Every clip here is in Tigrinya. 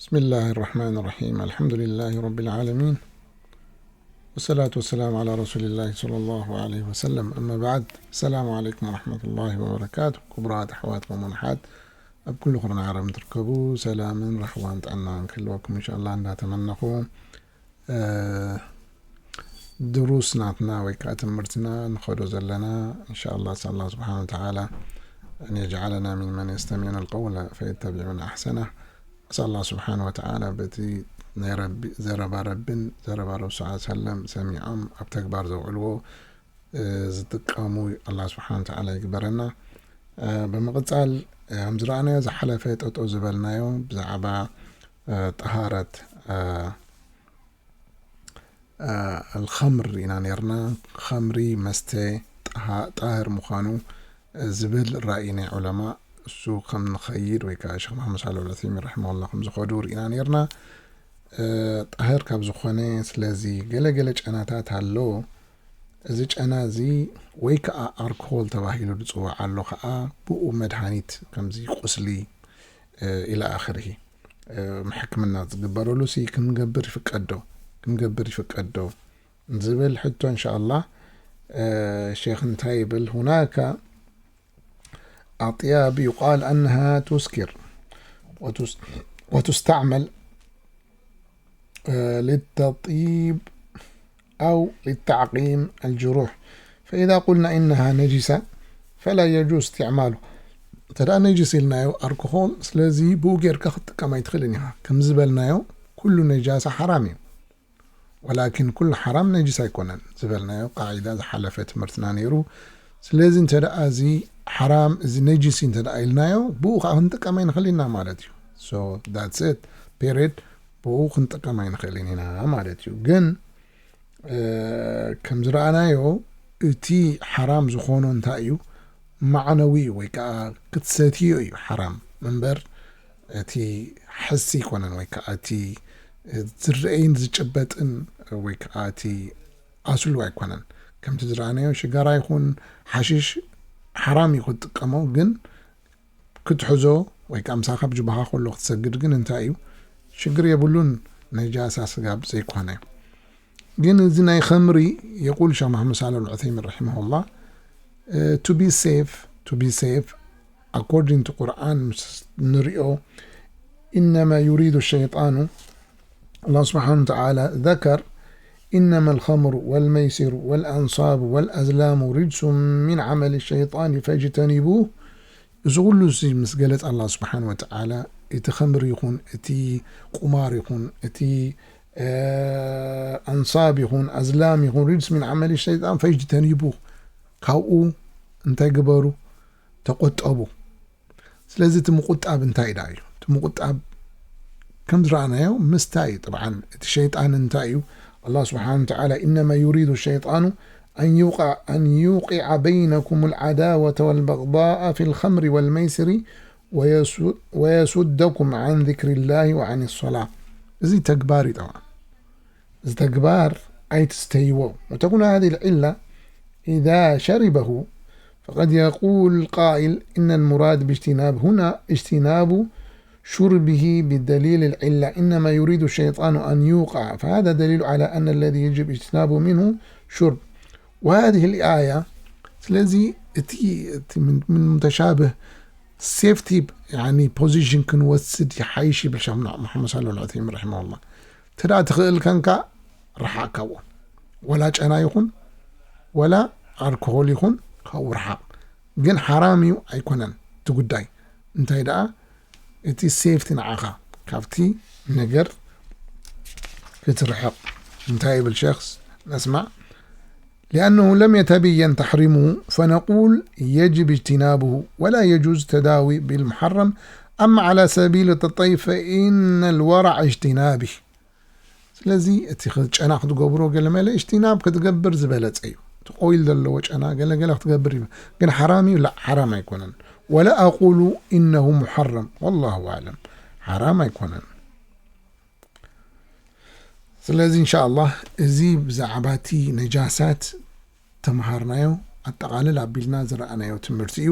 بسم الله الرحمن الرحيم. الحمد لله رب العالمين. والصلاة والسلام على رسول الله صلى الله عليه وسلم. أما بعد. السلام عليكم ورحمة الله وبركاته. كبرات أحوات ومنحات. ኣብ ኩሉ ኩርናዕ ዓለም ትርከቡ ሰላምን ራሕዋን ጥዕናን ክህልወኩም ኢንሻኣላህ እንዳተመነኹ፣ እ፣ ድሩስ ናትና ወይ ከዓ ትምህርትና ንኸዶ ዘለና ኢንሻኣላህ፣ ኣስኣል ኣላህ ስብሓነ ወተዓላ أن يجعلنا ممن يستمعون القول فيتبعون أحسنه. ኣስኣል ኣላህ ስብሓነ ወተዓላ በቲ ናይ ረቢ ዘረባ ረብን ዘረባ ረሱል ሰለላሁ ዐለይሂ ወሰለም ሰሚዖም ኣብ ተግባር ዘውዕልዎ፣ እ፣ ዝጥቀሙ ኣላህ ስብሓነ ወተዓላ ይግበረና። እ፣ ብምቕጻል፣ እ፣ ከም ዝረኣናዮ ዝሓለፈ ጠጠው ዝበልናዮ ብዛዕባ፣ እ፣ ጠሃረት፣ እ፣ እ፣ ኣልኸምር ኢና ነርና። ኸምሪ መስተ ጠሃ-፣ ጣህር ምዃኑ፣ እ፣ ዝብል ራእይ ናይ ዑለማ እሱ ከም ንኸይድ ወይ ከዓ ሸኽ መሓመድ ሳልሕ ኣልዑሰይሚን ረሒመሁላህ ከም ዝኸዱ ርኢና ነርና። እ፣ ጣህር ካብ ዝኾነ፣ ስለዚ ገለገለ ጨናታት ኣሎ። እዚ ጨና እዚ ወይ ከዓ ኣልኮሆል ተባሂሉ ዝፅዋዕ ኣሎ ከዓ፣ ብኡ መድሃኒት ከምዚ ቁስሊ፣ እ፣ ኢላ ኣኽርሂ፣ እ፣ ሕክምና ዝግበረሉ ሲ ክንገብር ይፍቀድ ዶ? ክንገብር ይፍቀድ ዶ? ዝብል ሕቶ እንሻኣላህ፣ እ፣ ሼኽ እንታይ ይብል? هناك أطياب يقال أنها تسكر وتس-، وتستعمل، آه، للتطيب أو للتعقيم الجروح، فإذا قلنا إنها نجسة فلا يجوز استعماله. እንተ ደኣ ነጅስ ኢልናዮ ኣልኮሆል፣ ስለዚ ብኡ ጌርካ ክትጥቀም ኣይትኽእልን ኢኻ። ከም ዝበልናዮ ኩሉ ነጃሳ ሓራም እዩ። ወላኪን ኩሉ ሓራም ነጅስ ኣይኮነን ዝበልናዮ ቃዒዳ ዝሓለፈ ትምህርትና ነይሩ። ስለዚ እንተ ደኣ እዚ ሓራም፣ እዚ ነጅስ እንተ ደኣ ኢልናዮ፣ ብኡ ከዓ ክንጥቀም ኣይንኽእል ኢና ማለት እዩ። So that's it, period። ብኡ ክንጥቀም ኣይንኽእልን ኢና ማለት እዩ። ግን፣ እ፣ ከም ዝረኣናዮ እቲ ሓራም ዝኾኖ እንታይ እዩ? ማዕነዊ ወይ ከዓ ክትሰትዮ እዩ ሓራም እምበር እቲ ሕሲ ኣይኮነን ወይ ከዓ እቲ ዝረአይን ዝጭበጥን ወይ ከዓ እቲ ኣስሉ ኣይኮነን። ከምቲ ዝረኣናዮ ሽጋራ ይኹን ሓሽሽ ሓራም እዩ ክትጥቀሞ፣ ግን ክትሕዞ ወይ ከዓ ምሳኻ ብጅባኻ ከሎ ክትሰግድ ግን እንታይ እዩ? ሽግር የብሉን፣ ነጃሳ ስጋብ ዘይኮነ። ግን እዚ ናይ ኸምሪ፣ የቁል ሸኽ መሓመድ ሳልሕ ኣልዑሰይሚን ረሒመሁላህ፣ እ፣ to be safe, to be safe, according to ቁርኣን ምስ ንሪኦ፣ إنما يريد الشيطان، الله سبحانه وتعالى ذكر: إنما الخمر والميسر والأنصاب والأزلام رجس من عمل الشيطان فاجتنبوه. እዚ ኩሉ እዚ ምስ ገለጸ ኣላህ ስብሓን ወተዓላ፣ እቲ ኸምር ይኹን፣ እቲ ቁማር ይኹን፣ እቲ፣ እ፣ ኣንሳብ ይኹን፣ ኣዝላም ይኹን፣ ርጅስ ሚን ዓመል ሸይጣን ፈጅተኒቡ፣ ካብኡ እንታይ ግበሩ? ተቆጠቡ። ስለዚ እቲ ምቁጣብ እንታይ ደኣ እዩ? እቲ ምቁጣብ ከም ዝረኣናዮ ምስታይ እዩ። ጥብዓን እቲ ሸይጣን እንታይ እዩ? ኣላህ ስብሓን ወተዓላ፣ إنما يريد الشيطان أن يوقع، أن يوقع بينكم العداوة والبغضاء في الخمر والميسر ويسو-، ويصدكم عن ذكر الله وعن الصلاة. እዚ ተግባር እዩ ጠብዓ። እዚ ተግባር ኣይትስተይዎ። وتكون هذه العلة إذا شربه فقد يقول القائل إن المراد باجتناب هنا اجتناب شربه بدليل العلة، إنما يريد الشيطان أن يوقع، فهذا دليل على أن الذي يجب اجتنابه منه شرب. وهذه الآية، ስለዚ እቲ፣ እቲ ምን፣ ምን ሙተሻብህ ሴፍቲ፣ ያኒ፣ ፖዚሽን ክንወስድ ይሓይሽ ይብል ሸኽ መሓመድ ሳልሕ ኣልዑሰይሚን ረሒመሁላህ። እንተ ደኣ ትኽእል ከንካ፣ ርሓቕ ካብኡ። ወላ ጨና ይኹን፣ ወላ ኣልኮሆል ይኹን፣ ካብኡ ርሓቕ። ግን ሓራም እዩ ኣይኮነን እቲ ጉዳይ። እንታይ ደኣ፣ እቲ ሴፍቲ ንዓኻ ካብቲ ነገር ክትርሕቕ። እንታይ ይብል ሸኽስ? ነስማዕ። لأنه لم يتبين تحريمه فنقول يجب اجتنابه ولا يجوز تداوي بالمحرم. أما على سبيل التطيب فإن الورع اجتنابه. ስለዚ እቲ ኽ-፣ ጨና ክትገብሮ ገለመለ እጅትናብ ክትገብር ዝበለጸ እዩ። እቲ ቆይል ዘለዎ ጨና ገለገለ ክትገብር እዩ። ግን ሓራም እዩ? ላ፣ ሓራም ኣይኮነን። ولا أقول إنه محرم، والله أعلم። ሓራም ኣይኮነን። ስለዚ እንሻኣላህ እዚ ብዛዕባ እቲ ነጃሳት ተምሃርናዮ፣ ኣጠቓልል ኣቢልና ዝረኣናዮ ትምህርቲ እዩ።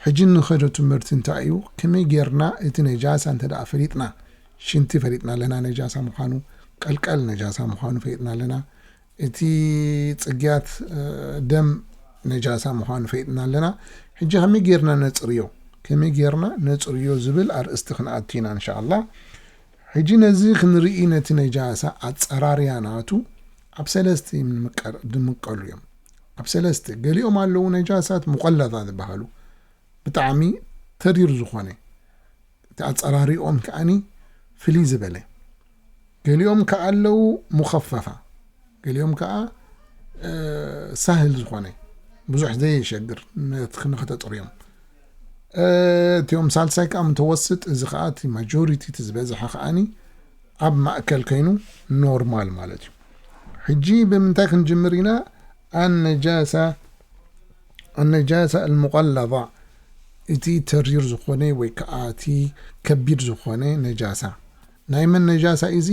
ሕጂ እንኸዶ ትምህርቲ እንታይ እዩ? ከመይ ጌርና እቲ ነጃሳ እንተ ደኣ ፈሊጥና፣ ሽንቲ ፈሊጥና ኣለና ነጃሳ ምዃኑ፣ ቀልቀል ነጃሳ ምዃኑ ፈሊጥና ኣለና። እቲ ጽግያት፣ እ፣ ደም ነጃሳ ምዃኑ ፈሊጥና ኣለና። ሕጂ ከመይ ጌርና ነጽርዮ? ከመይ ጌርና ነጽርዮ ዝብል ኣርእስቲ ክንኣቱ ኢና እንሻኣላ። ሕጂ ነዚ ክንርኢ፣ ነቲ ነጃሳ ኣጸራርያ ናቱ ኣብ ሰለስተ ይምቀ-፣ ዝምቀሉ እዮም። ኣብ ሰለስተ፣ ገሊኦም ኣለዉ ነጃሳት ሙቐለዛ ዝበሃሉ፣ ብጣዕሚ ተሪር ዝኾነ፣ እቲ ኣጸራሪኦም ከኣኒ ፍልይ ዝበለ። ገሊኦም ከኣ ኣለዉ ሙኸፈፋ፣ ገሊኦም ከኣ፣ እ፣ ሳህል ዝኾነ፣ ብዙሕ ዘየሸግር፣ ነት-፣ ንኽተጽርዮም። እ፣ እቲኦም ሳልሳይ ከኣ ምተወስጥ፣ እዚ ከኣ እቲ ማጆሪቲ፣ እቲ ዝበዝሐ ከኣኒ ኣብ ማእከል ከይኑ ኖርማል ማለት እዩ። ሕጂ ብምንታይ ክንጅምር ኢና? ኣነጃሳ፣ ኣነጃሳ ኣልሙቐለዛ፣ እቲ ተሪር ዝኾነ ወይ ከኣ እቲ ከቢድ ዝኾነ ነጃሳ። ናይ መን ነጃሳ እዚ?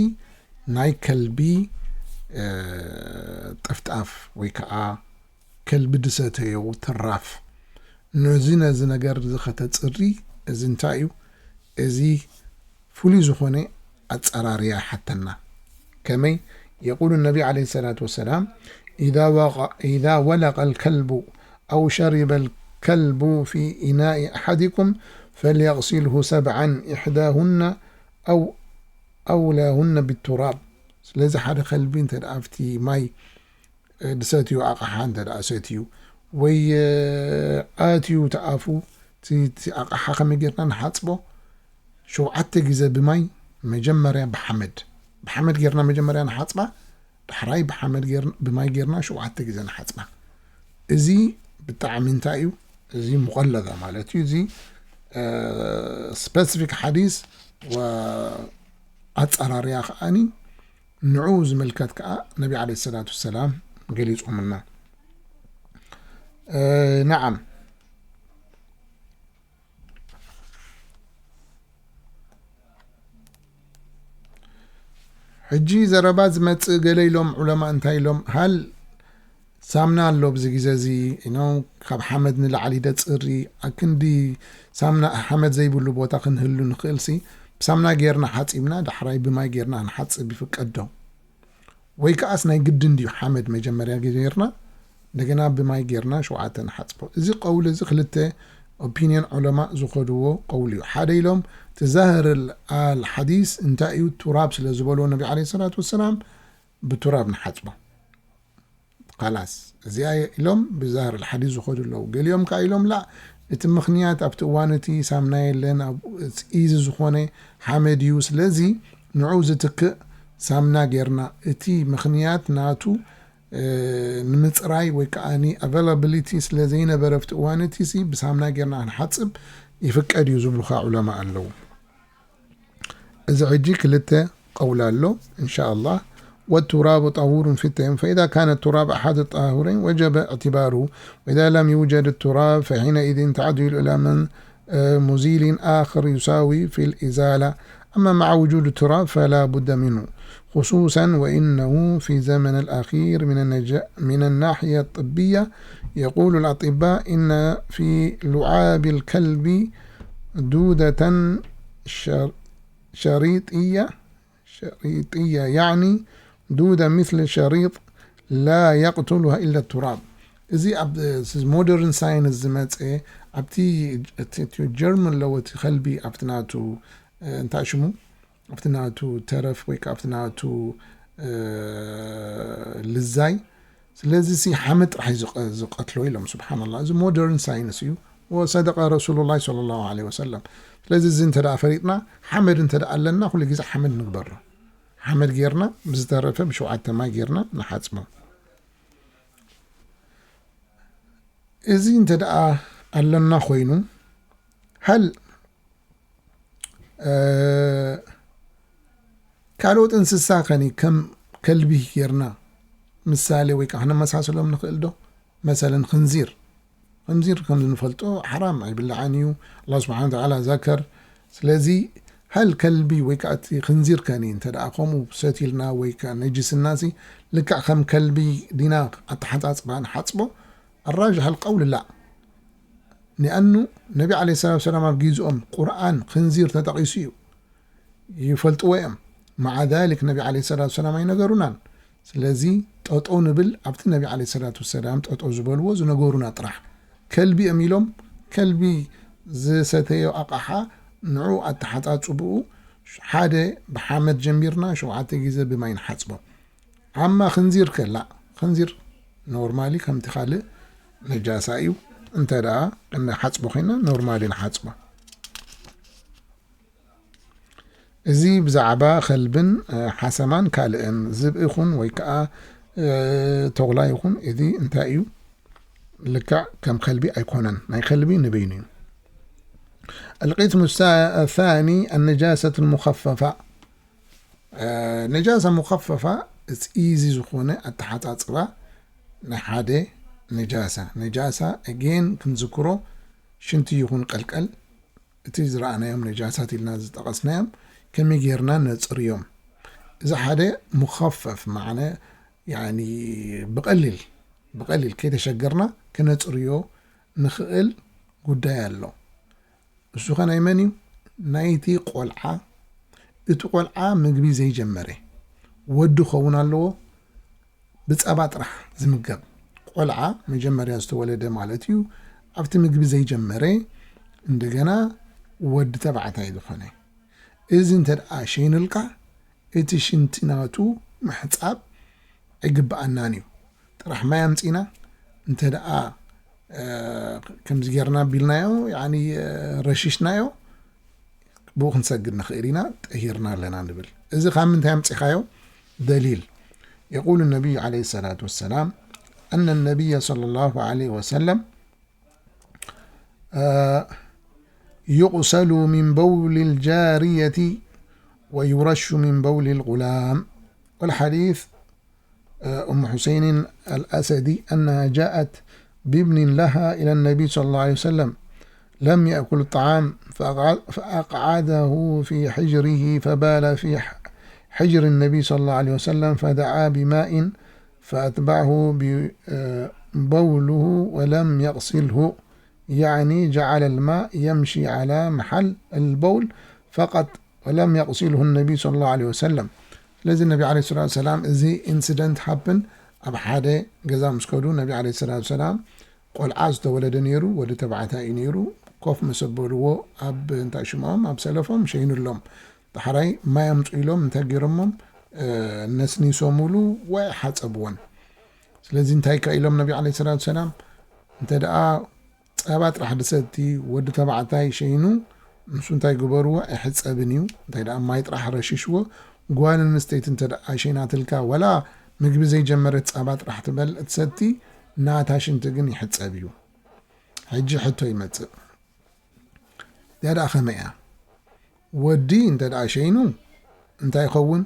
ናይ ከልቢ፣ እ፣ ጠፍጣፍ ወይ ከኣ ከልቢ ድሰተዮ ትራፍ። ነዚ፣ ነዚ ነገር እዚ ከተጽሪ፣ እዚ እንታይ እዩ? እዚ ፍሉይ ዝኾነ ኣጸራርያ ይሓተና። ከመይ? የቁሉ ነቢ ዓለይሂ ሰላቱ ወሰላም፣ "ኢዛ ወቀ-፣ ኢዛ ወለቀ ልከልቡ ኣው ሸሪበ ልከልቡ ፊ ኢናኢ ኣሓዲኩም ፈልየቕሲልሁ ሰብዓን፣ ኢሕዳሁነ ኣው ኣውላሁነ ብቱራብ።" ስለዚ ሓደ ከልቢ እንተ ደኣ ኣብቲ ማይ፣ እ፣ ድሰትዩ ኣቕሓ እንተ ደኣ ሰትዩ፣ ወይ፣ እ፣ ኣትዩ እቲ ኣፉ፣ እቲ፣ እቲ ኣቕሓ ከመይ ጌርና ንሓጽቦ? ሸውዓተ ግዜ ብማይ፣ መጀመርያ ብሓመድ። ብሓመድ ጌርና መጀመርያ ንሓጽባ፣ ዳሕራይ ብሓመድ ጌር-፣ ብማይ ጌርና ሸውዓተ ግዜ ንሓጽባ። እዚ ብጣዕሚ እንታይ እዩ? እዚ ሙቐለዛ ማለት እዩ። እዚ፣ እ፣ ስፐሲፊክ ሓዲስ ወኣጸራርያ ከኣኒ ንዑ ዝምልከት ከኣ ነቢ ዓለይሂ ሰላቱ ወሰላም ገሊጾምልና። እ፣ ነዓም። ሕጂ ዘረባ ዝመጽእ ገለ ኢሎም ዑለማ እንታይ ኢሎም? ሃል ሳምና ኣሎ ኣብዚ ግዜ እዚ፣ you know፣ ካብ ሓመድ ንላዕሊ ደጽሪ፣ ኣክንዲ ሳምና፣ ሓመድ ዘይብሉ ቦታ ክንህሉ ንኽእል ሲ፣ ብሳምና ጌርና ሓጺብና፣ ዳሕራይ ብማይ ጌርና ክንሓጽብ ይፍቀድ ዶ? ወይ ከኣስ ናይ ግድን ድዩ ሓመድ መጀመርያ ጌርና፣ እንደገና ብማይ ጌርና ሸውዓተ ንሓጽቦ? እዚ ቀውሊ እዚ ክልተ ኦፒንየን ዑለማ ዝኸድዎ ቀውሊ እዩ። ሓደ ኢሎም፣ እቲ ዛህር ኣል ሓዲስ እንታይ እዩ? ቱራብ ስለ ዝበልዎ ነቢ ዓለይሂ ሰላቱ ወሰላም፣ ብቱራብ ንሓጽቦ። ካላስ፣ እዚኣ ኢሎም ብዛህር ኣል ሓዲስ ዝኸዱ ኣለዉ። ገሊኦም ከኣ ኢሎም፣ ላ፣ እቲ ምኽንያት ኣብቲ እዋን እቲ ሳምና የለን፣ ኣብ ኢዚ ዝኾነ ሓመድ እዩ። ስለዚ ንዑ ዝትክእ ሳምና ጌርና፣ እቲ ምኽንያት ናቱ፣ እ፣ ንምጽራይ ወይ ከኣ ኣቫይላብሊቲ ስለ ዘይነበረ ኣብቲ እዋን እቲ ሲ ብሳምና ጌርና ክንሓጽብ ይፍቀድ እዩ ዝብሉ ከኣ ዑለማ ኣለዉ። እዚ ሕጂ ክልተ ቀውሊ ኣሎ፣ እንሻኣላህ። والتراب طهور في التيمم، فإذا كان التراب أحد الطاهرين وجب اعتباره، وإذا لم يوجد التراب فحينئذ تعدل إلى من، آه، مزيل آخر يساوي في الإزالة. أما مع وجود التراب فلا بد منه، خصوصا وإنه في زمن الأخير من النج-، من الناحية الطبية يقول الأطباء إن في لعاب الكلب دودة شر-، شريطية، شريطية، يعني دودة مثل الشريط لا يقتلها إلا التراب. እዚ ኣብ ሞደርን ሳይንስ ዝመፀ፣ ኣብቲ እቲ፣ እቲ ጀርም ኣለዎ፣ እቲ ከልቢ ኣብቲ ናቱ፣ እ፣ እንታይ ሽሙ? ኣብቲ ናቱ ተረፍ ወይ ከዓ ኣብቲ ናቱ፣ እ፣ ልዛይ። ስለዚ ሲ ሓመድ ጥራሕ እዩ ዝቐ-፣ ዝቐትሎ ኢሎም። ስብሓንላህ፣ እዚ ሞደርን ሳይንስ እዩ። ወሰደቀ ረሱሉላህ ሰለላሁ ዐለይሂ ወሰለም። ስለዚ እዚ እንተ ደኣ ፈሊጥና፣ ሓመድ እንተ ደኣ ኣለና፣ ኩሉ ግዜ ሓመድ ንግበሮ። ሓመድ ጌርና፣ ብዝተረፈ ብሸውዓተ ማይ ጌርና ንሓጽቦ። እዚ እንተ ደኣ ኣለና ኮይኑ፣ ሃል፣ እ፣ ካልኦት እንስሳ ከኒ ከም ከልቢ ጌርና ምሳሌ ወይ ከዓ ክነመሳስሎም ንኽእል ዶ? መሰለን፣ ኽንዚር። ኽንዚር ከም ዝንፈልጦ ሓራም ኣይብላዕን እዩ። ኣላህ ስብሓነ ወተዓላ ዘከር። ስለዚ፣ ሃል ከልቢ ወይ ከዓ እቲ ኽንዚር ከኒ እንተ ደኣ ከምኡ ሰቲልና ወይ ከዓ ነጅስና ሲ፣ ልክዕ ከም ከልቢ ዲና ኣተሓጻጽባ ንሓጽቦ? ኣራጅሕ ኣልቀውል ላ። ሊኣኑ ነቢ ዓለይሂ ሰላቱ ወሰላም ኣብ ግዜኦም ቁርኣን ኽንዚር ተጠቒሱ እዩ። ይፈልጥዎ እዮም። ማዓ ዛሊክ ነቢ ዓለይሂ ሰላቱ ሰላም ኣይነገሩናን። ስለዚ ጠጠው ንብል ኣብቲ ነቢ ዓለይሂ ሰላቱ ሰላም ጠጠው ዝበልዎ ዝነገሩና ጥራሕ። ከልቢ እዮም ኢሎም፣ ከልቢ ዝሰተዮ ኣቕሓ ንዑ ኣተሓጻጽብኡ ሓደ ብሓመድ ጀሚርና ሸውዓተ ግዜ ብማይ ንሓጽቦ። ኣማ ኽንዚር ከላ፣ ኽንዚር ኖርማሊ ከምቲ ካልእ ነጃሳ እዩ። እንተ ደኣ ክንሓጽቦ ኮይና ኖርማሊ ንሓጽቦ። እዚ ብዛዕባ ከልብን ሓሰማን ካልእን ዝብኢ ይኹን ወይ ከዓ ተኹላ ይኹን እዚ እንታይ እዩ? ልክዕ ከም ከልቢ ኣይኮነን። ናይ ከልቢ ንበይኑ እዩ። القسم الثاني النجاسة المخففة. ነጃሳ ሙኸፈፋ እቲ ኢዚ ዝኾነ ኣተሓጻጽባ ናይ ሓደ ነጃሳ። ነጃሳ ኣጌን ክንዝክሮ ሽንቲ ይኹን ቀልቀል እቲ ዝረኣናዮም ነጃሳት ኢልና ዝጠቐስናዮም ከመይ ጌርና ነጽርዮም? እዚ ሓደ ሙኸፈፍ ማዕነ ያኒ ብቐሊል ብቐሊል ከይተሸገርና ክነጽርዮ ንኽእል ጉዳይ ኣሎ። እሱ ኸ ናይ መን እዩ? ናይቲ ቆልዓ። እቲ ቆልዓ ምግቢ ዘይጀመረ ወዲ ክኸውን ኣለዎ። ብጸባ ጥራሕ ዝምገብ ቆልዓ መጀመርያ ዝተወለደ ማለት እዩ። ኣብቲ ምግቢ ዘይጀመረ እንደገና ወዲ ተባዕታይ ዝኾነ እዚ እንተ ደኣ ሸይኑልካ እቲ ሽንቲ ናቱ ምሕጻብ ኣይግብኣናን እዩ። ጥራሕ ማይ ኣምጺና እንተ ደኣ ከምዚ ጌርና ቢልናዮ ያኒ ረሽሽናዮ ብኡ ክንሰግድ ንኽእል ኢና። ጠሂርና ኣለና ንብል። እዚ ካብ ምንታይ ኣምጺኻዮ? ደሊል። يقول النبي عليه الصلاة والسلام أن النبي صلى الله عليه وسلم يغسل من بول الجارية ويرش من بول الغلام. والحديث أم حسين الأسدي أنها جاءت بابن لها إلى النبي صلى الله عليه وسلم لم يأكل الطعام فأقعده في حجره فبال في حجر النبي صلى الله عليه وسلم فدعا بماء فأتبعه بوله ولم يغسله، يعني جعل الماء يمشي على محل البول فقط ولم يغسله النبي صلى الله عليه وسلم. ስለዚ ነቢ ዓለይሂ ሰላቱ ሰላም እዚ ኢንሲደንት ሃፕን ኣብ ሓደ ገዛ ምስ ከዱ ነቢ ዓለይሂ ሰላቱ ሰላም ቆልዓ ዝተወለደ ነይሩ፣ ወዲ ተባዕታይ እዩ ነይሩ። ኮፍ ምስ ኣበልዎ ኣብ እንታይ ሽምኦም ኣብ ሰለፎም ሸይኑሎም። ዳሕራይ ማይ ኣምፁ ኢሎም እንታይ ገይሮሞም? ነስኒሶምሉ ወይ ሓፀብዎን። ስለዚ እንታይ ከ ኢሎም ነቢ ዓለይሂ ሰላቱ ሰላም? እንተ ደኣ ጸባ ጥራሕ ድሰቲ ወዲ ተባዕታይ ሸይኑ ንሱ እንታይ ግበርዎ ኣይሕጸብን እዩ። እንታይ ደኣ ማይ ጥራሕ ረሽሽዎ። ጓል ኣንስተይቲ እንተ ደኣ ሸይናትልካ ወላ ምግቢ ዘይጀመረት ጸባ ጥራሕ ትበል ትሰቲ ናታ ሽንቲ ግን ይሕጸብ እዩ። ሕጂ ሕቶ ይመጽእ። እዚኣ ደኣ ከመይ እያ? ወዲ እንተ ደኣ ሸይኑ እንታይ ይኸውን?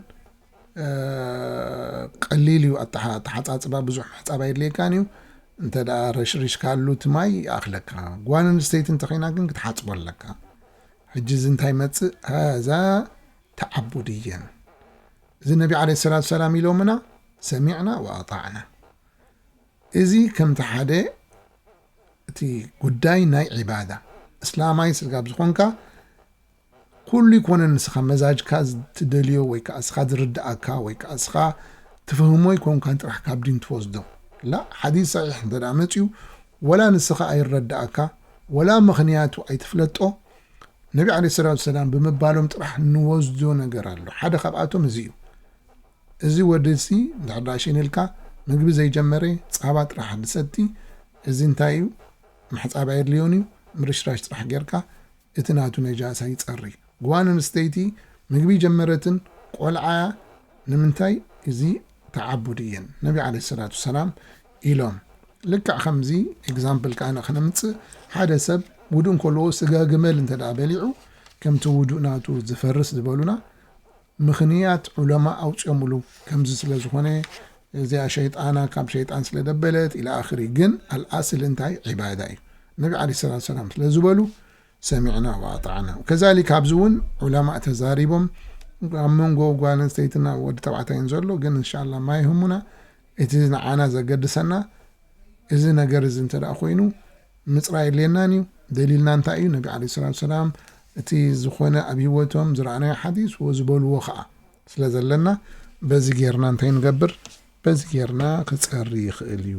ቀሊል እዩ ኣተሓጻጽባ፣ ብዙሕ ምሕጻብ ኣየድልየካን እዩ። እንተ ደኣ ረሽሪሽካሉ እቲ ማይ ይኣኽለካ። ጓል ኣንስተይቲ እንተ ኸይና ግን ክትሓጽቦ ኣለካ። ሕጂ እዚ እንታይ ይመጽእ? ሃዛ ተዓቡድየን። እዚ ነቢ ዓለይሂ ሰላቱ ሰላም ኢሎምና ሰሚዕና ወኣጣዕና። እዚ ከምቲ ሓደ እቲ ጉዳይ ናይ ዒባዳ እስላማይ ስጋብ ዝኾንካ ኩሉ ይኮነን ንስኻ መዛጅካ ትደልዮ ወይ ከዓ እስኻ ዝርድኣካ ወይ ከዓ እስኻ ትፍህሞ ይኮንካን ጥራሕ ካብ ዲን ትወስዶ። ላ ሓዲስ ሰሒሕ እንተ ደኣ መፅዩ ወላ ንስኻ ኣይረድኣካ ወላ ምኽንያቱ ኣይትፍለጦ ነቢ ዓለይሂ ሰላቱ ሰላም ብምባሎም ጥራሕ ንወስዶ ነገር ኣሎ። ሓደ ካብኣቶም እዚ እዩ። እዚ ወዲ እዚ እንድሕር ደኣ ሸይንልካ ምግቢ ዘይጀመረ ፃባ ጥራሕ ድሰቲ እዚ እንታይ እዩ? ምሕፃብ ኣየድልዮን እዩ። ምርሽራሽ ጥራሕ ጌርካ እቲ ናቱ ነጃሳ ይፀሪ። ጓል ኣንስተይቲ ምግቢ ጀመረትን ቆልዓ ንምንታይ እዚ ተዓቡድ እየን። ነቢ ዓለይሂ ሰላቱ ሰላም ኢሎም። ልክዕ ከምዚ ኤግዛምፕል ከኣ ከነምፅእ ሓደ ሰብ ውዱእ እንከለዎ ስጋ ግመል እንተ ደኣ በሊዑ ከምቲ ውዱእ ናቱ ዝፈርስ ዝበሉና ምኽንያት ዑለማ ኣውፅኦምሉ ከምዚ ስለ ዝኾነ እዚኣ ሸይጣና ካብ ሸይጣን ስለ ደበለት ኢላ ኣኽሪ። ግን ኣልኣስል እንታይ ዒባዳ እዩ። ነቢ ዓለይሂ ሰላቱ ሰላም ስለ ዝበሉ ሰሚዕና ወኣጣዕና። ከዛሊክ ኣብዚ እውን ዑለማ ተዛሪቦም ኣብ መንጎ ጓል ኣንስተይትና ወዲ ተባዕታይን ዘሎ ግን እንሻላ ማይህሙና እቲ ንዓና ዘገድሰና እዚ ነገር እዚ እንተ ደኣ ኮይኑ ምፅራይ የድልየናን እዩ። ደሊልና እንታይ እዩ? ነቢ ዓለይሂ ሰላቱ ሰላም እቲ ዝኾነ ኣብ ህይወቶም ዝረኣናዮ ሓዲስ ወ ዝበልዎ ኸዓ ስለ ዘለና፣ በዚ ጌርና እንታይ ንገብር? በዚ ጌርና ክጸሪ ይኽእል እዩ።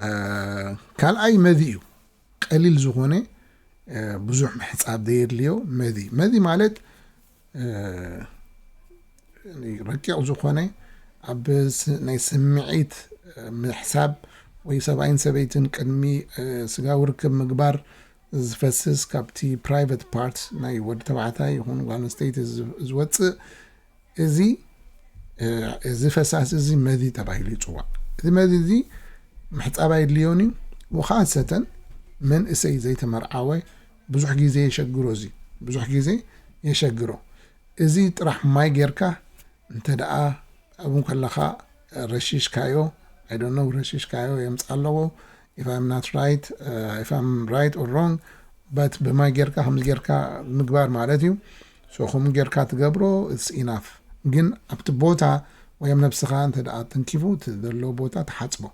እ፣ ካልኣይ መዚ እዩ። ቀሊል ዝኾነ፣ እ፣ ብዙሕ ምሕጻብ ዘየድልዮ መዚ። መዚ ማለት፣ እ፣ ረቂቕ ዝኾነ ኣብ ስ-፣ ናይ ስምዒት፣ እ፣ ምሕሳብ ወይ ሰብኣይን ሰበይትን ቅድሚ፣ እ፣ ስጋዊ ርክብ ምግባር ዝፈስስ ካብቲ ፕራይቨት ፓርት ናይ ወዲ ተባዕታይ ይኹን ጓል ኣንስተይቲ ዝ-፣ ዝወጽእ እዚ፣ እ፣ እዚ ፈሳሲ እዚ መዚ ተባሂሉ ይጽዋዕ። እዚ መዚ እዚ ምሕጻብ ኣየድልዮን እዩ። ወኻሰተን መንእሰይ ዘይተመርዓወ ብዙሕ ግዜ የሸግሮ፣ እዚ ብዙሕ ግዜ የሸግሮ። እዚ ጥራሕ ማይ ጌርካ እንተ ደኣ ኣብኡ ከለኻ ረሺሽካዮ፣ I don't know፣ ረሺሽካዮ የምጽእ ኣለዎ። If I'm not right, uh, if I'm right or wrong, but ብማይ ጌርካ ከምዚ ጌርካ ምግባር ማለት እዩ። So ከምኡ ጌርካ ትገብሮ፣ it's enough። ግን ኣብቲ ቦታ ወይ ኣብ ነብስኻ እንተ ደኣ ተንኪፉ፣ እቲ ዘለዎ ቦታ ትሓጽቦ።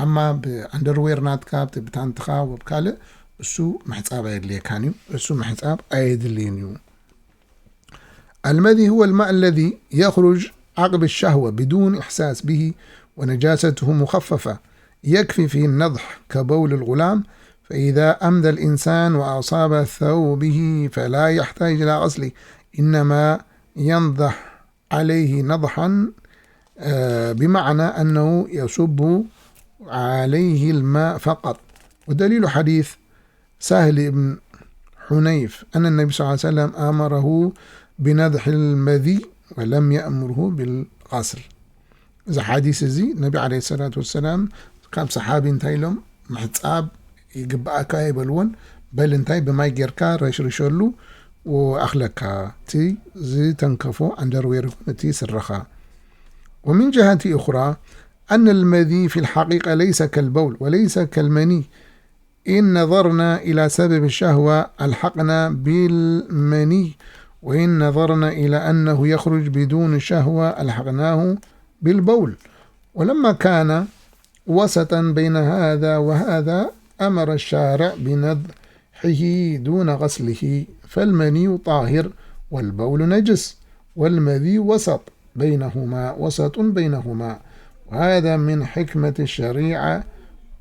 ኣማ ብኣንደርዌር ናትካ፣ ብቲ ብታንትኻ ወብ ካልእ፣ እሱ ምሕጻብ ኣየድልየካን እዩ። እሱ ምሕጻብ ኣየድልይን እዩ። المذي هو الماء الذي يخرج عقب الشهوة بدون إحساس به، ونجاسته مخففة، يكفي فيه النضح كبول الغلام، فإذا أمذى الإنسان وأصاب ثوبه فلا يحتاج إلى غسله، إنما ينضح عليه نضحا، آه، بمعنى أنه يصب عليه الماء فقط. ودليل حديث سهل بن حنيف أن النبي صلى الله عليه وسلم أمره بنضح المذي ولم يأمره بالغسل. እዚ ሓዲስ እዚ ነቢ ዓለይሂ ሰላቱ ወሰላም ካብ ሰሓቢ እንታይ ኢሎም? ምሕጻብ ይግብኣካ ኣይበልዎን። በል እንታይ ብማይ ጌርካ ረሽርሸሉ ወኣኽለካ፣ እቲ ዝተንከፎ ኣንደርዌር ይኹን እቲ ስረኻ። ومن جهة أخرى أن المذي في الحقيقة ليس كالبول وليس كالمني. إن نظرنا إلى سبب الشهوة ألحقنا بالمني، وإن نظرنا إلى أنه يخرج بدون شهوة ألحقناه بالبول. ولما كان وسطا بين هذا وهذا، أمر الشارع بنضحه دون غسله، فالمني طاهر والبول نجس، والمذي وسط بينهما، وسط بينهما. وهذا من حكمة الشريعة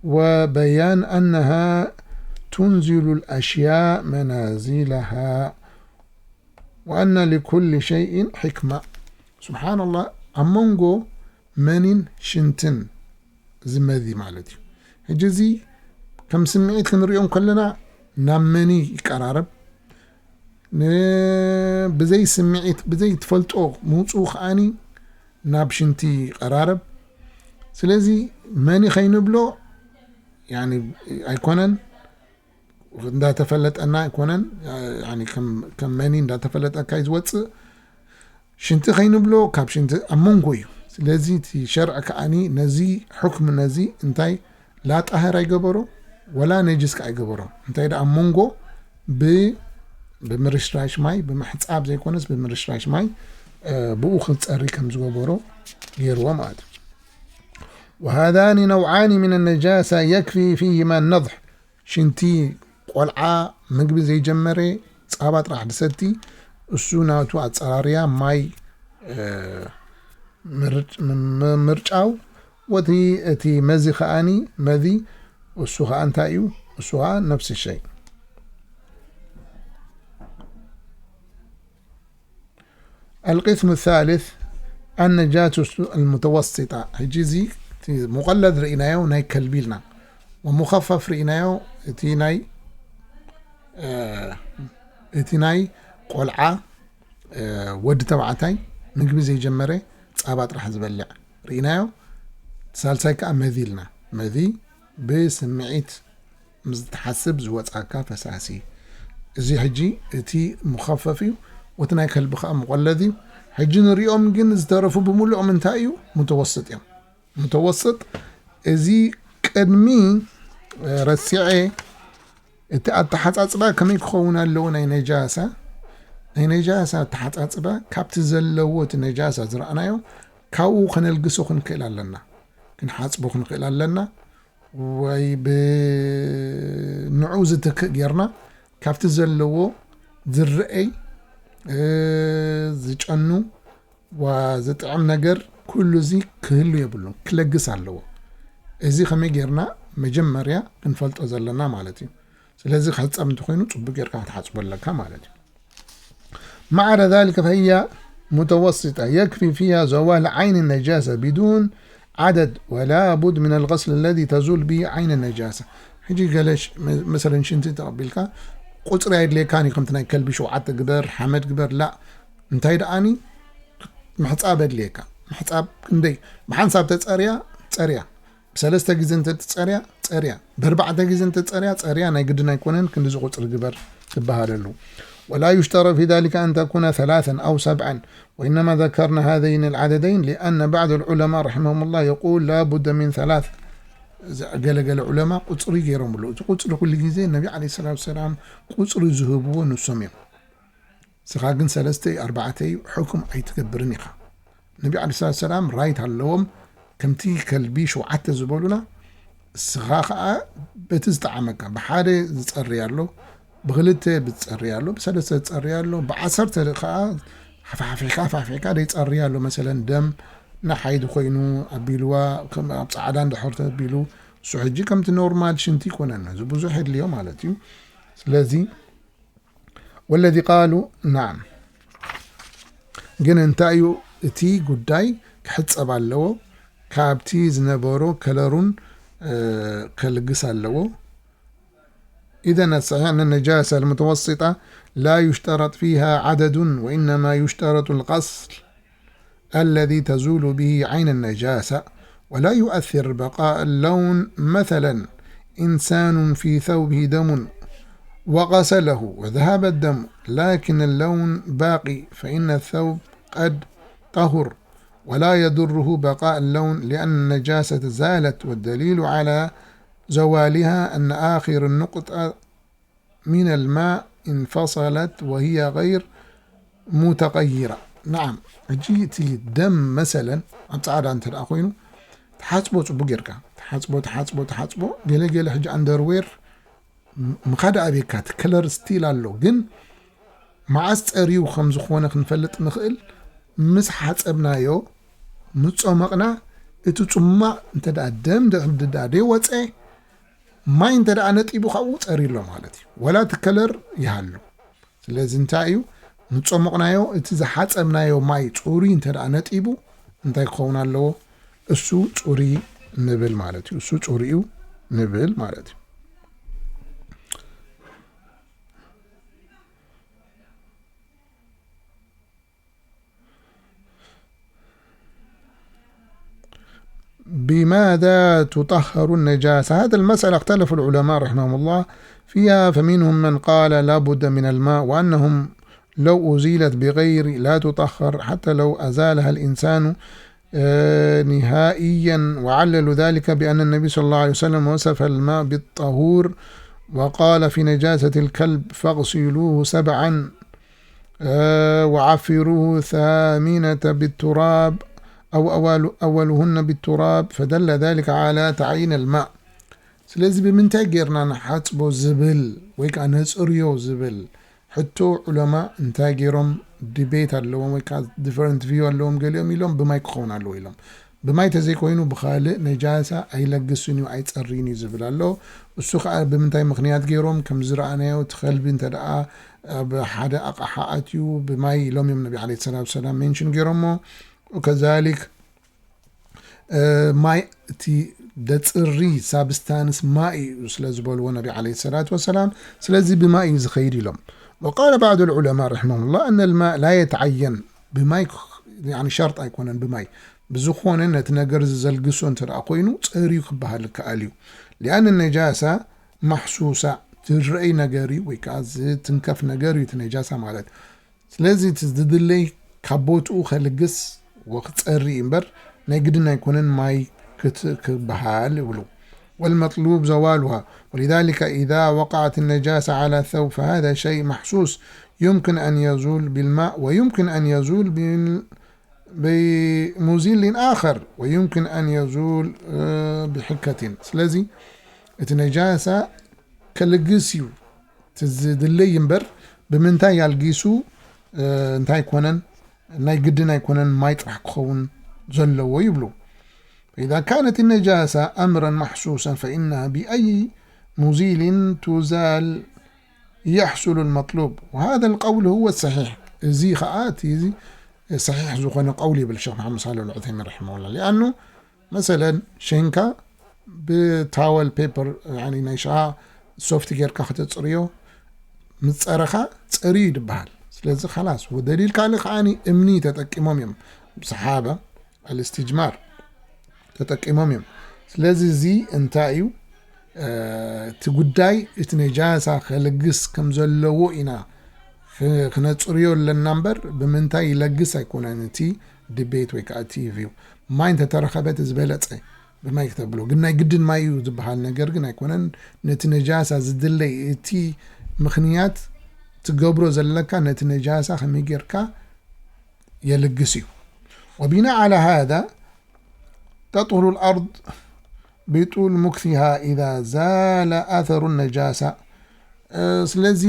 وبيان أنها تنزل الأشياء منازلها، وأن لكل شيء حكمة. سبحان الله، ኣብ መንጎ መኒን ሽንትን እዚ መዚ ማለት እዩ። ሕጂ እዚ ከም ስምዒት ክንሪኦም ከለና ናብ መኒ ይቀራረብ። ን-፣ ብዘይ ስምዒት፣ ብዘይ ትፈልጦ ምውፅኡ ከዓኒ ናብ ሽንቲ ይቀራረብ። ስለዚ መኒ ከይንብሎ፣ ያኒ፣ ኣይኮነን፣ እንዳተፈለጠና ኣይኮነን፣ ያኒ፣ ከም፣ ከም መኒ እንዳተፈለጠካ እዩ ዝወፅእ። ሽንቲ ከይንብሎ፣ ካብ ሽንቲ ኣብ መንጎ እዩ። ስለዚ እቲ ሸርዕ ከዓኒ ነዚ ሕክም ነዚ እንታይ ላ ጣህር ኣይገበሮ፣ ወላ ነጅስ ከኣ ኣይገበሮ። እንታይ ደኣ ኣብ መንጎ ብ-፣ ብምርሽራሽ ማይ፣ ብምሕጻብ ዘይኮነስ ብምርሽራሽ ማይ፣ እ፣ ብኡ ክጸሪ ከም ዝገበሮ ገይርዎ ማለት እዩ። وهذان نوعان من النجاسة يكفي فيهما النضح. ሽንቲ ቆልዓ፣ ምግቢ ዘይጀመረ፣ ጻባ ጥራሕ ድሰቲ፣ እሱ ናቱ ኣጸራርያ ማይ፣ እ፣ ምርጭ-፣ ም-፣ ም-፣ ምርጫው፣ ወቲ እቲ መዚ ከኣኒ፣ መዚ እሱ ከኣ እንታይ እዩ? እሱ ከኣ ነፍሲ ሸይ። القسم الثالث النجاسة المتوسطة. ሕጂ እዚ እቲ ሙቐለድ ርኢናዮ፣ ናይ ከልቢ ኢልና። ወሙኸፈፍ ርኢናዮ፣ እቲ ናይ፣ እ፣ እቲ ናይ ቆልዓ፣ እ፣ ወዲ ተባዕታይ፣ ምግቢ ዘይጀመረ፣ ጻባ ጥራሕ ዝበልዕ ርኢናዮ። ሳልሳይ ከኣ መዚ ኢልና። መዚ ብስምዒት ምስ ትሓስብ ዝወጻካ ፈሳሲ። እዚ ሕጂ እቲ ሙኸፈፍ እዩ፣ ወቲ ናይ ከልቢ ከኣ ሙቐለድ እዩ። ሕጂ ንሪኦም ግን ዝተረፉ ብምሉኦም እንታይ እዩ? ሙተወስጥ እዮም። ሙተወስጥ፣ እዚ ቅድሚ፣ እ፣ ረሲዐ፣ እቲ ኣተሓጻጽባ ከመይ ክኸውን ኣለዎ? ናይ ነጃሳ፣ ናይ ነጃሳ ኣተሓጻጽባ ካብቲ ዘለዎ እቲ ነጃሳ ዝረኣናዮ ካብኡ ከነልግሶ ክንክእል ኣለና፣ ክንሓጽቦ ክንክእል ኣለና። ወይ ብ-፣ ንዑ ዝትክእ ጌርና ካብቲ ዘለዎ ዝረአይ ዝጨኑ ዝጥዕም ነገር ኩሉ እዚ ክህሉ የብሉን፣ ክለግስ ኣለዎ። እዚ ከመይ ጌርና መጀመርያ ክንፈልጦ ዘለና ማለት እዩ። ስለዚ ክሕጸብ እንተኾይኑ ጽቡቅ ጌርካ ክትሓጽቦ ኣለካ ማለት እዩ። ማዕረ ذلك فهي متوسطة يكفي فيها زوال عين النجاسة بدون عدد ولا بد من الغسل الذي تزول به عين النجاسة. ሕጂ ገለ መሰለን ሽንቲ ተቐቢልካ ቁፅሪ ኣይድልየካን እዩ። ከምቲ ናይ ከልቢ ሸውዓተ ግበር ሓመድ ግበር ላ እንታይ ደኣኒ ምሕፃብ ኣድልየካ። ምሕፃብ ክንደይ ብሓንሳብ ተፀርያ ፀርያ ብሰለስተ ግዜ እንተትጸርያ ጸርያ፣ ብኣርባዕተ ግዜ እንተትጸርያ ጸርያ፣ ናይ ግድን ኣይኮነን ክንድዚ ቁጽሪ ግበር ትበሃለሉ። ولا يشترط في ذلك أن تكون ثلاثا أو سبعا، وإنما ذكرنا هذين العددين لأن بعض العلماء رحمهم الله يقول لا بد من ثلاث. ገለገለ ዑለማ ቁጽሪ ገይሮምሉ። እቲ ቁጽሪ ኩሉ ግዜ ነቢ ዓለይሂ ሰላቱ ሰላም ቁጽሪ ዝህብዎ ንሶም እዮም። ስኻ ግን ሰለስተ ኣርባዕተ እዩ ሕኩም ኣይትገብርን ኢኻ። ነቢ ዓለይሂ ሰላቱ ሰላም ራይት ኣለዎም። ከምቲ ከልቢ ሸውዓተ ዝበሉና ስኻ ኸዓ በቲ ዝጠዓመካ ብሓደ ዝጸሪ ኣሎ፣ ብክልተ ዝጸሪ ኣሎ፣ ብሰለስተ ዝጸሪ ኣሎ፣ ብዓሰርተ ኸዓ ሓፋፊሕካ ሓፋፊሕካ ደይጸሪ ኣሎ። መሰለን ደም ንሓይዲ ኮይኑ ኣቢልዋ ኣብ ጻዕዳ እንድሕር ተቢሉ እሱ ሕጂ ከምቲ ኖርማል ሽንቲ ይኮነና እዚ ብዙሕ የድልዮ ማለት እዩ። ስለዚ والذي قالوا نعم ግን እንታይ እዩ እቲ ጉዳይ ክሕጸብ ኣለዎ። ካብቲ ዝነበሮ ከለሩን ከልግስ ኣለዎ። إذن الصحيح أن النجاسة المتوسطة لا يشترط فيها عدد وإنما يشترط الغسل الذي تزول به عين النجاسة ولا يؤثر بقاء اللون. مثلا إنسان في ثوبه دم وغسله وذهب الدم لكن اللون باقي فإن الثوب قد طهر ولا يضره بقاء اللون لأن النجاسة زالت والدليل على زوالها أن آخر النقطة من الماء انفصلت وهي غير متغيرة. نعم ሕጂ እቲ ደም መሰለን ኣብ ጻዕዳ እንተ ደኣ ኮይኑ ትሓጽቦ ጽቡቅ ጌርካ ትሓጽቦ ትሓጽቦ ትሓጽቦ ገለ ገለ ሕጂ ኣንደርዌር ምኻድ ኣብየካ እቲ ከለር ስቲል ኣሎ ግን መዓስ ጸርዩ ከም ዝኾነ ክንፈልጥ ንኽእል ምስ ሓጸብናዮ ምስ ጾመቕና እቲ ጽማቕ እንተ ደኣ ደም ድዳ ደይወጸ ማይ እንተ ደኣ ነጢቡ ካብኡ ጸርዩ ኣሎ ማለት እዩ። ወላ እቲ ከለር ይሃሉ። ስለዚ እንታይ እዩ ንጾመቕናዮ እቲ ዝሓጸብናዮ ማይ ጽሩይ እንተ ደኣ ነጢቡ እንታይ ክኸውን ኣለዎ? እሱ ጽሩይ ንብል ማለት እዩ። እሱ ጽሩይ እዩ ንብል ማለት እዩ። بماذا تطهر النجاسة؟ هذه المسألة اختلف العلماء رحمهم الله فيها، فمنهم من قال لا بد من الماء، وأنهم لو أزيلت بغير لا تطهر حتى لو أزالها الإنسان، آه، نهائيا، وعللوا ذلك بأن النبي صلى الله عليه وسلم وصف الماء بالطهور وقال في نجاسة الكلب: فاغسلوه سبعا، آه، وعفروه ثامنة بالتراب أو أول-، أولهن بالتراب، فدل ذلك على تعيين الماء. ስለዚ ብምንታይ ጌርና ንሓጽቦ ዝብል ወይ ከዓ ነጽርዮ ዝብል ሕቶ ዑለማ እንታይ ገይሮም ዲቤት ኣለዎም ወይ ከዓ ዲፈረንት ቪው ኣለዎም። ገሊኦም ኢሎም ብማይ ክኸውን ኣለዎ ኢሎም። ብማይ ተዘይኮይኑ ብኻልእ ነጃሳ ኣይለግስን እዩ ኣይጸርይን እዩ ዝብል ኣሎ። እሱ ከዓ ብምንታይ ምኽንያት ገይሮም ከም ዝረኣናዮ እቲ ከልቢ እንተ ደኣ ኣብ ሓደ ኣቕሓ ኣትዩ ብማይ ኢሎም እዮም ነቢ ዓለይሂ ሰላቱ ሰላም ሜንሽን ገይሮሞ። ከዛሊክ ማይ እቲ ደፅሪ ሳብስታንስ ማይ እዩ ስለ ዝበልዎ ነቢ ዓለይሂ ሰላቱ ወሰላም። ስለዚ ብማይ እዩ ዝኸይድ ኢሎም። وقال بعض العلماء رحمهم الله أن الماء لا يتعين ብማይ ሸርጥ ኣይኮነን። ብማይ ብዝኾነ ነቲ ነገር ዝዘልግሶ እንተ ደኣ ኮይኑ ፀርዩ ክበሃል ይከኣል እዩ። لأن النجاسة محسوسة ትረአይ ነገር እዩ ወይ ከዓ ዝትንከፍ ነገር እዩ እቲ ነጃሳ ማለት። ስለዚ እቲ ዝድለይ ካብ ቦትኡ ከልግስ ወክፀሪ እምበር ናይ ግድን ኣይኮነን ማይ ክበሃል ይብሉ። والمطلوب زوالها ولذلك إذا وقعت النجاسة على ثوب فهذا شيء محسوس يمكن أن يزول بالماء ويمكن أن يزول بمزيل آخر ويمكن أن يزول بحكة ስለዚ እቲ ነጃሳ ከልግስ እዩ እቲ ዝድለይ እምበር ብምንታይ ኣልጊሱ እንታይ ኣይኮነን፣ ናይ ግድን ኣይኮነን ማይ ጥራሕ ክኸውን ዘለዎ ይብሉ። فإذا كانت النجاسة أمرا محسوسا فإنها بأي مزيل تزال يحصل المطلوب، وهذا القول هو الصحيح. እዚ ኸዓ እቲ ሰሒሕ ዝኾነ ቀውል ይብል ሸኽ መሓመድ ሳልሕ ኣልዑተይሚን ረሒመሁላ። ሊኣኑ መሰለን ሸንካ ብታወል ፔፐር ናይ ሸዓ ሶፍት ጌርካ ከተፅርዮ ምፀረኻ ፀርዩ ይድበሃል። ስለዚ ኻላስ ወደሊል ካልእ ከዓኒ እምኒ ተጠቂሞም እዮም ሰሓበ ኣልስትጅማር ተጠቂሞም እዮም። ስለዚ እዚ እንታይ እዩ እቲ ጉዳይ? እቲ ነጃሳ ከልግስ ከም ዘለዎ ኢና ክነፅርዮ ኣለና እምበር ብምንታይ ይለግስ ኣይኮነን እቲ ዲቤት ወይ ከዓ እቲ ቪው። ማይ እንተተረኸበት ዝበለፀ ብማይ ክተብሎ ግን ናይ ግድን ማይ እዩ ዝበሃል ነገር ግን ኣይኮነን። ነቲ ነጃሳ ዝድለይ እቲ ምኽንያት ትገብሮ ዘለካ ነቲ ነጃሳ ከመይ ጌርካ የልግስ እዩ። وبناء على هذا تطهر الأرض بطول مكثها إذا زال أثر النجاسة. ስለዚ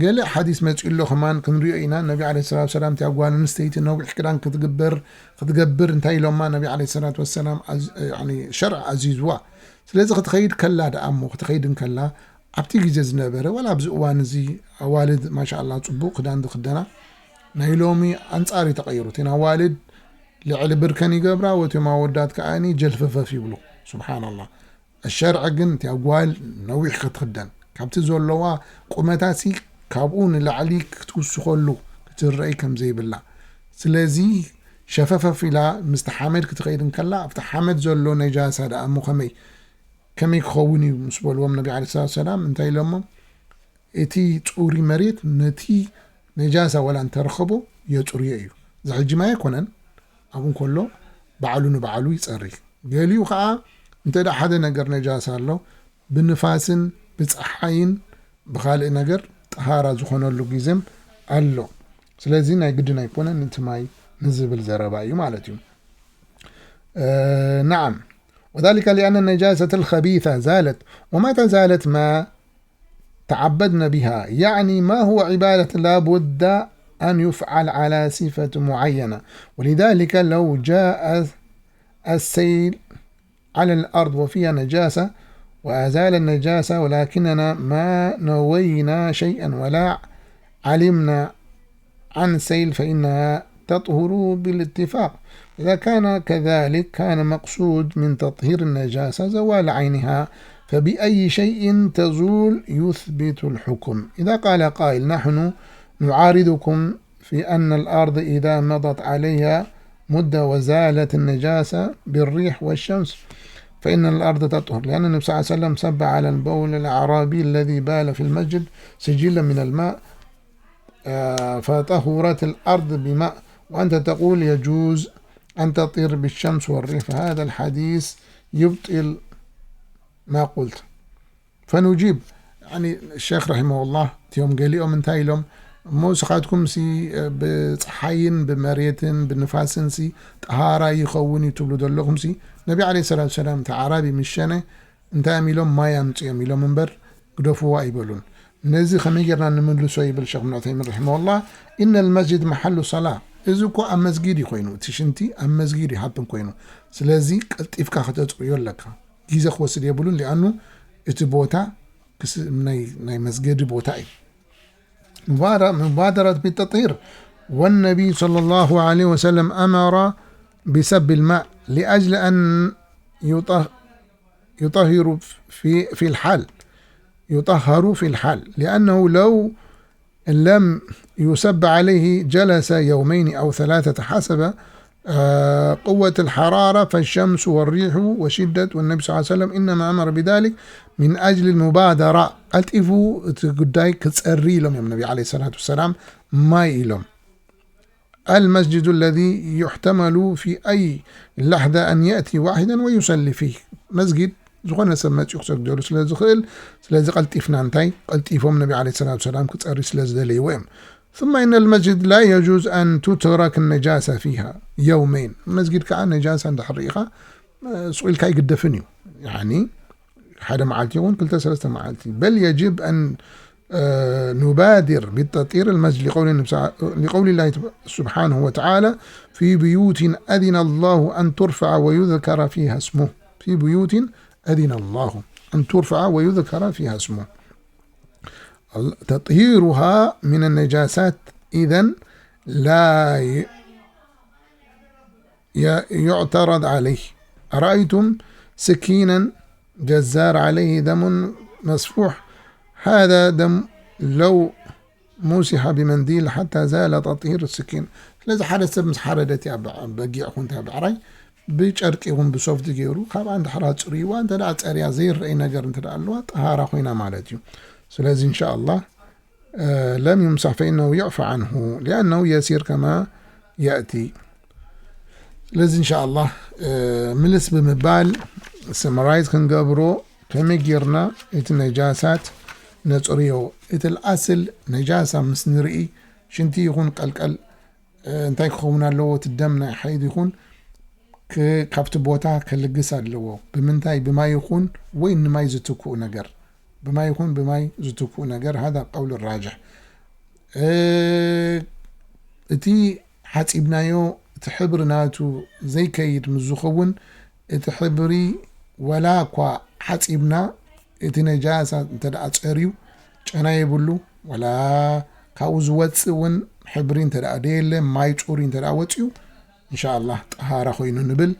ገለ ሓዲስ መፂኡ ኣሎ ከማን ክንሪኦ ኢና። ነቢ ዓለይሂ ሰላቱ ሰላም እቲኣ ጓል ኣንስተይቲ ነዊሕ ክዳን ክትግበር ክትገብር እንታይ ኢሎማ ነቢ ዓለይሂ ሰላቱ ወሰላም ሸርዕ ኣዚዝዋ። ስለዚ ክትኸይድ ከላ ደኣ እሞ ክትኸይድ እንከላ ኣብቲ ግዜ ዝነበረ ዋላ ኣብዚ እዋን እዚ ኣዋልድ ማሻኣላ ፅቡቕ ክዳን ዝኽደና ናይ ሎሚ ኣንፃር እዩ ተቐይሩ። እተን ኣዋልድ ልዕሊ ብርከን ይገብራ ወቲኦም ኣወዳት ከዓኒ ጀልፈፈፍ ይብሉ። ስብሓናላ። ሸርዕ ግን እቲኣ ጓል ነዊሕ ክትኽደን ካብቲ ዘለዋ ቁመታሲ ካብኡ ንላዕሊ ክትውስኸሉ ክትረአይ ከም ዘይብላ። ስለዚ ሸፈፈፍ ኢላ ምስቲ ሓመድ ክትኸይድ እንከላ ኣብቲ ሓመድ ዘሎ ነጃሳ ደኣ እሞ ከመይ ከመይ ክኸውን እዩ ምስ በልዎም ነቢ ዓለይሂ ሰላቱ ሰላም እንታይ ኢሎሞም? እቲ ፅሩይ መሬት ነቲ ነጃሳ ዋላ እንተረኸቦ የፅርዮ እዩ። እዚ ሕጂ ማይ ኣይኮነን ኣብኡ እንከሎ ባዕሉ ንባዕሉ ይፀሪ። ገሊኡ ከዓ እንተ ሓደ ነገር ነጃሳ ኣሎ ብንፋስን ብፀሓይን ብኻልእ ነገር ጠሃራ ዝኾነሉ ግዜም ኣሎ። ስለዚ ናይ ግድን ኣይኮነን እቲ ማይ ንዝብል ዘረባ እዩ ማለት እዩ። نعم، وذلك لأن النجاسة الخبيثة زالت، ومتى زالت ما تعبدنا بها، يعني ما هو عبادة لا بد أن يفعل على صفة معينة. ولذلك لو جاء السيل على الأرض وفيها نجاسة وأزال النجاسة ولكننا ما نوينا شيئا ولا علمنا عن سيل فإنها تطهر بالاتفاق. إذا كان كذلك كان مقصود من تطهير النجاسة زوال عينها، فبأي شيء تزول يثبت الحكم. إذا قال قائل: نحن نعارضكم في أن الأرض إذا مضت عليها مدة وزالت النجاسة بالريح والشمس فإن الأرض تطهر، لأن النبي صلى الله عليه وسلم صب على البول الأعرابي الذي بال في المسجد سجلا من الماء، آه، فطهرت الأرض بماء، وأنت تقول يجوز أن تطهر بالشمس والريح، فهذا الحديث يبطل ما قلت. فنجيب يعني الشيخ رحمه الله تيوم قال لهم انت لهم موسى خاتكم سي بصحين بمريتن بنفاسن سي طهارة يخوني تبلو دلهم سي نبي عليه الصلاة والسلام تعرابي مشانه انت أمي لهم ما يمتي أمي لهم منبر قدفوا أيبلون نزي خميجرنا نملسو يبل شيخ ابن عثيمين رحمه الله إن المسجد محل صلاة إذا كو أم مسجد يخوينو تشنتي أم مسجد يحبن كوينو سلازي قلت إفكا ختت يقول لك ግዜ ክወስድ የብሉን። ሊኣኑ እቲ ቦታ ክስ- ናይ ናይ መስገዲ ቦታ እዩ። مبادرة بالتطهير والنبي صلى الله عليه وسلم أمر بسب الماء لأجل أن يطه- يطهر في في الحال يطهر في الحال لأنه لو لم يسب عليه جلس يومين أو ثلاثة حسب قوة الحرارة فالشمس والريح وشدة والنبي صلى الله عليه وسلم إنما أمر بذلك من أجل المبادرة قلطفو تقداي كتصري لهم يا النبي عليه الصلاة والسلام ما لهم المسجد الذي يحتمل في أي لحظة أن يأتي واحدا ويصلي فيه مسجد ዝኾነ ሰብ መፂኡ ክሰግደሉ ስለ ዝኽእል ስለዚ ቀልጢፍና እንታይ ቀልጢፎም ነቢ ለ ሰላት ሰላም ክፀሪ ስለ ዝደለይዎ እዮም ثم إن المسجد لا يجوز أن تترك النجاسة فيها يومين መስጊድ ከዓ ነጃሳ እንድሕር ርኢኻ ስቁ ኢልካ ኣይግደፍን እዩ يعني ሓደ መዓልቲ ይኹን ክልተ ሰለስተ መዓልቲ بل يجب أن نبادر بالتطهير المسجد لقول النبي صلى- لقول الله سبحانه وتعالى: في بيوت أذن الله أن ترفع ويذكر فيها اسمه. في بيوت أذن الله أن ترفع ويذكر فيها اسمه. تطهيرها من النجاسات إذن لا ي- ي- يعترض عليه. أرأيتم سكينا جزار عليه دم مسفوح؟ هذا دم لو مسح بمنديل حتى زال تطهير السكين. ስለዚ ሓደ ሰብ ምስ ሓረደ እቲኣ በ- በጊዕ ኹን እቲኣ ብዕራይ ብጨርቂ ይኹን ብሶፍት ገይሩ ካብኣ እንድሕር ኣፅርይዋ እንተ ደኣ ፀርያ ዘይረኣይ ነገር እንተ ደኣ ኣለዋ ጠሃራ ኮይና ማለት እዩ። ስለዚ እንሻ ኣላህ لم يمسح فإنه يعفى عنه لأنه يسير كما يأتي. ስለዚ እንሻ ኣላህ ምልስ ብምባል ሰመራይዝ ክንገብሮ ከመይ ጌርና እቲ ነጃሳት ነፅርዮ። እቲ ልኣስል ነጃሳ ምስ ንርኢ ሽንቲ ይኹን ቀልቀል እንታይ ክኸውን ኣለዎ? እቲ ደም ናይ ሓይድ ይኹን ክ- ካብቲ ቦታ ከልግስ ኣለዎ። ብምንታይ? ብማይ ይኹን ወይ ንማይ ዝትክኡ ነገር። ብማይ ይኹን ብማይ ዝትክኡ ነገር። هذا قول الراجح. እቲ ሓፂብናዮ እቲ ሕብሪ ናቱ ዘይከይድ ምስ ዝኸውን እቲ ሕብሪ ወላ እኳ ሓፂብና እቲ ነጃሳ እንተ ደኣ ፀርዩ ጨና የብሉ ወላ ካብኡ ዝወፅእ እውን ሕብሪ እንተ ደኣ ደየለ ማይ ፁሪ እንተ ደኣ ወፅዩ እንሻ ኣላህ ጠሃራ ኮይኑ ንብል።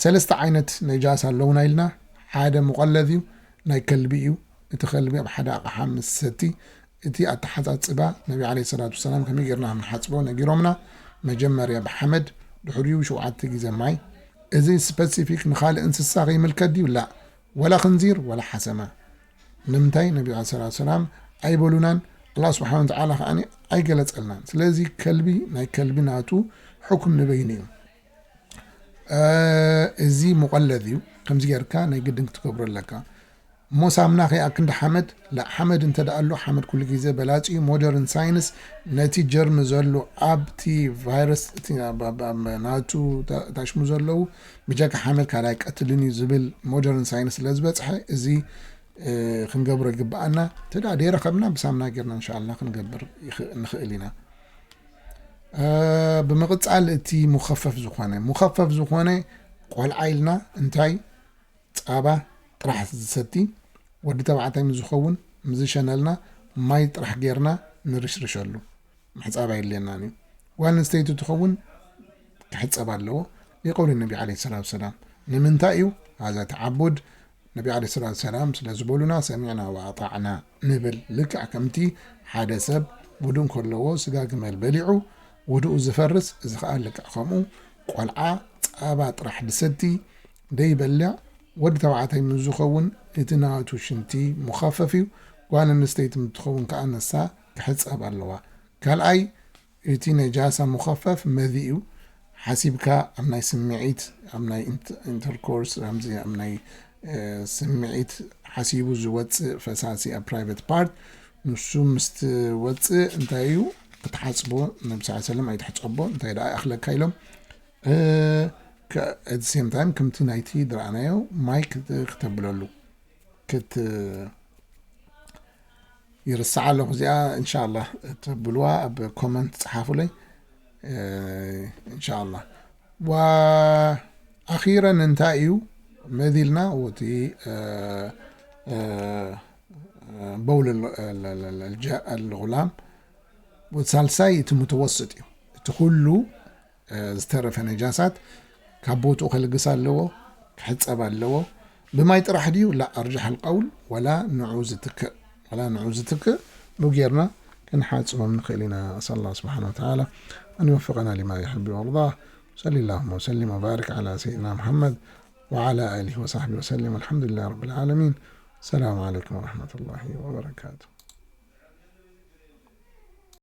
ሰለስተ ዓይነት ነጃሳ ኣለውና ኢልና ሓደ ሙቐለድ እዩ ናይ ከልቢ እዩ። እቲ ከልቢ ኣብ ሓደ ኣቕሓ ምስ ሰቲ እቲ ኣተሓፃፅባ ነቢ ዓለይሂ ሰላቱ ወሰላም ከመይ ጌርና ከም ንሓፅቦ ነጊሮምና። መጀመርያ ብሓመድ ድሕሪኡ ሸውዓተ ግዜ ማይ። እዚ ስፐሲፊክ ንኻልእ እንስሳ ከይምልከት ድዩ? ላ ወላ ክንዚር ወላ ሓሰማ። ንምንታይ ነቢ ዓለይሂ ሰላቱ ወሰላም ኣይበሉናን ኣላህ ስብሓን ወተዓላ ከዓ ኣይገለፀልናን። ስለዚ ከልቢ ናይ ከልቢ ናቱ ሕኩም ንበይኑ እዩ። እዚ ሙቐለድ እዩ። ከምዚ ጌርካ ናይ ግድን ክትገብሮ ኣለካ። እሞ ሳምና ከይኣ ክንዲ ሓመድ ላ ሓመድ እንተ ደኣ ኣሎ ሓመድ ኩሉ ግዜ በላፂ እዩ። ሞደርን ሳይንስ ነቲ ጀርሚ ዘሎ ኣብቲ ቫይረስ እቲ ናቱ ታሽሙ ዘለዉ ብጀካ ሓመድ ካልኣይ ቀትልን እዩ ዝብል ሞደርን ሳይንስ ስለ ዝበፅሐ እዚ ክንገብሮ ይግብኣና። እንተ ደኣ ደይረኸብና ብሳምና ጌርና እንሻ ኣላ ክንገብር ንኽእል ኢና። ብምቕፃል እቲ ሙኸፈፍ ዝኾነ ሙኸፈፍ ዝኾነ ቆልዓ ኢልና እንታይ ፃባ ጥራሕ ዝሰቲ ወዲ ተባዕታይ ምስ ዝኸውን ምስ ዝሸነልና ማይ ጥራሕ ጌርና ንርሽርሸሉ። ምሕፃብ ኣየድልየናን እዩ። ጓል ኣንስተይቲ ትኸውን ክሕፀብ ኣለዎ። ሊቀውሊ ነቢ ዓለይሂ ሰላቱ ወሰላም ንምንታይ እዩ? ሃዛ ተዓቡድ ነቢ ዓለይሂ ሰላቱ ወሰላም ስለ ዝበሉና ሰሚዕና ወኣጣዕና ንብል። ልክዕ ከምቲ ሓደ ሰብ ውዱእ እንከለዎ ስጋ ግመል በሊዑ ውዱኡ ዝፈርስ እዚ ከዓ ልክዕ ከምኡ ቆልዓ ፃባ ጥራሕ ድሰቲ ደይበልዕ ወዲ ተባዕታይ ምስ ዝኸውን እቲ ናቱ ሽንቲ ሙኸፈፍ እዩ። ጓል ኣንስተይቲ ምትኸውን ከዓ ንሳ ክሕፀብ ኣለዋ። ካልኣይ እቲ ነጃሳ ሙኸፈፍ መዚ እዩ። ሓሲብካ ኣብ ናይ ስምዒት ኣብ ናይ ኢንተርኮርስ ራምዚ ኣብ ናይ ስምዒት ሓሲቡ ዝወፅእ ፈሳሲ ኣብ ፕራይቨት ፓርት ንሱ ምስ ትወፅእ እንታይ እዩ ክትሓፅቦ ነብስ ሰለም ኣይትሕፀቦ እንታይ ደኣ ይኣኽለካ ኢሎም ሴም ታይም ከምቲ ናይቲ ዝረኣናዮ ማይ ክተብለሉ ክት ይርስዓ ኣለኹ እዚኣ እንሻላ ተብልዋ ኣብ ኮመንት ፀሓፉለይ እንሻላ ዋ ኣኺረን እንታይ እዩ መዚልና እቲ በውል ልጉላም ሳልሳይ እቲ ሙተወስጥ እዩ እቲ ኩሉ ዝተረፈ ነጃሳት ካብ ቦትኡ ከልግስ ኣለዎ ክሕፀብ ኣለዎ ብማይ ጥራሕ ድዩ ላ ኣርጃሕ ልቀውል ወላ ንዑ ዝትክእ ወላ ንዑ ዝትክእ ብጌርና ክንሓፅቦም ንኽእል ኢና ኣስኣል ኣላ ስብሓን ወተዓላ ኣን ይወፍቀና ሊማ ይሕቢ ወርዳ صلى اللهم وسلم وبارك على سيدنا محمد وعلى آله وصحبه وسلم والحمد لله رب العالمين السلام عليكم ورحمة الله وبركاته